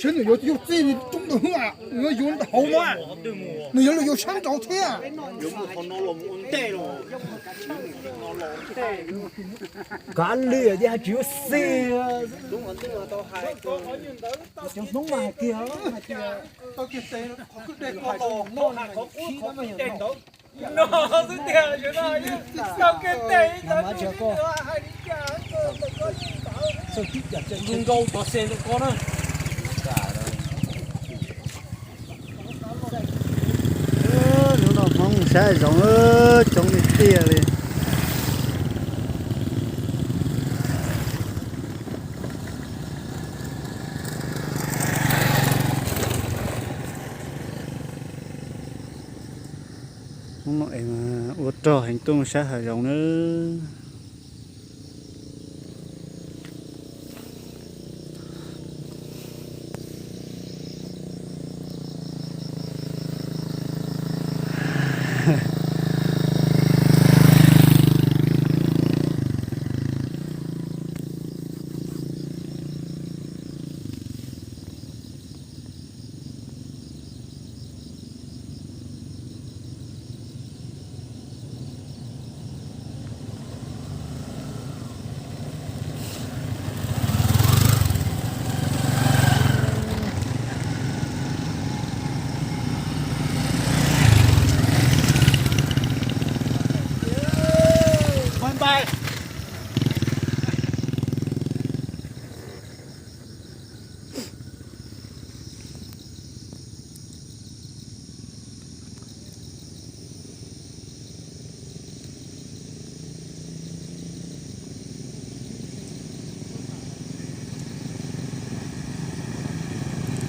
Ces nws yuav yug txij nws coob ntawd xwb, nws yuav yuav ntawm hauv no, nws yuav los yuav sab nraud thiab. Kav liam tias hais tsis yuav xij. Cov Hmoob mas hais tiag, hais tias no xwb tiag, tau kiag tes ib txog tsis koj, txog tib cam tseem nkauj tov se ntawm koj na. Hnub no Hmoob sab zoov coob li tiag li. Hnub no es ua rog heev tuaj mus sab hav zoov na.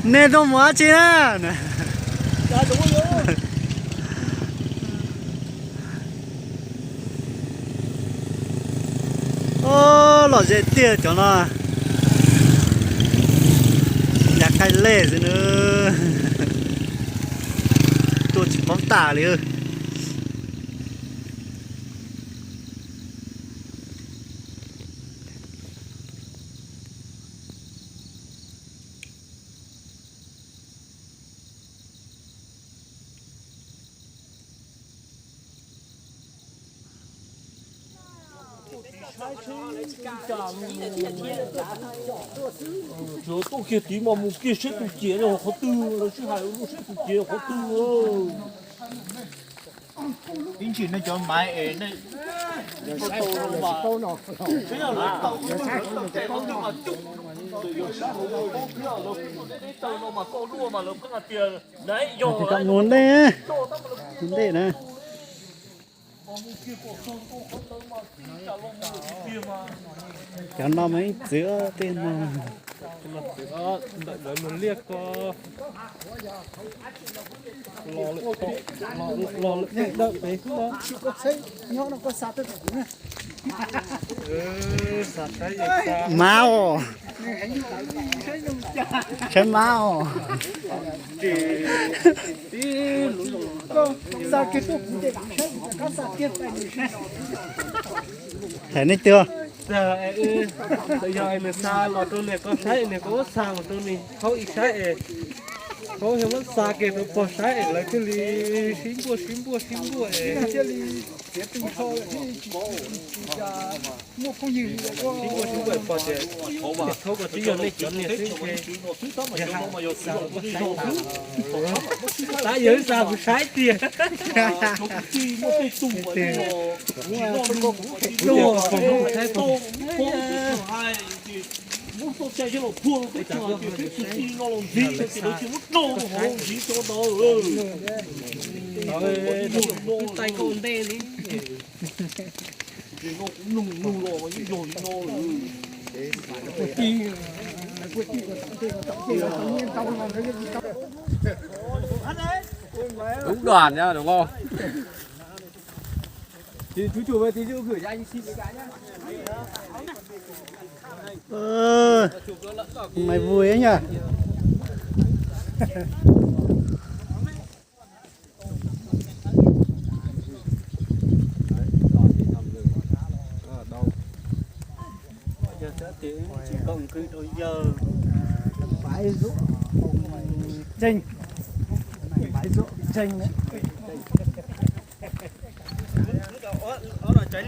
Nej tuaj mus dab tsi na? Lom zem tiag cov no, yav qaij lej xwb na, tuaj tsis paub tas li. Tsuav tuaj kiag tid mas mus kiag seb tus ciam qhov twg, sib hais ua luaj seb tus ciam qhov twg. Ib ntsis nej cov maiv es nej, mus ntej, mus ntej na. Cov no mas ib txwv tej no. Ntawm lawv mus liaj ko, los lawm dawm pem xwb. Saib mas os. Hais nej tiag. Yog nws xa los rau nws koj saib, nws koj xa los rau nws khaub ib saib es, khaub muab xa kiag rau pog saib es lawv thiaj li sib npuaj sib npuaj sib npuaj es, sib npuaj sib npuaj pog tias, thaub ko twb yog nej cov niag xwb ces, yog hais xa los koj saib tas, tab yog wb xa kuv saib tiag. Đúng đoàn nhá, đúng không? Mày vui ấy nhỉ? Yog txawm tias tsis nkaum nqi rau yawg, Maiv Zuam, Maiv Zuam Ntseeg, Ntseeg.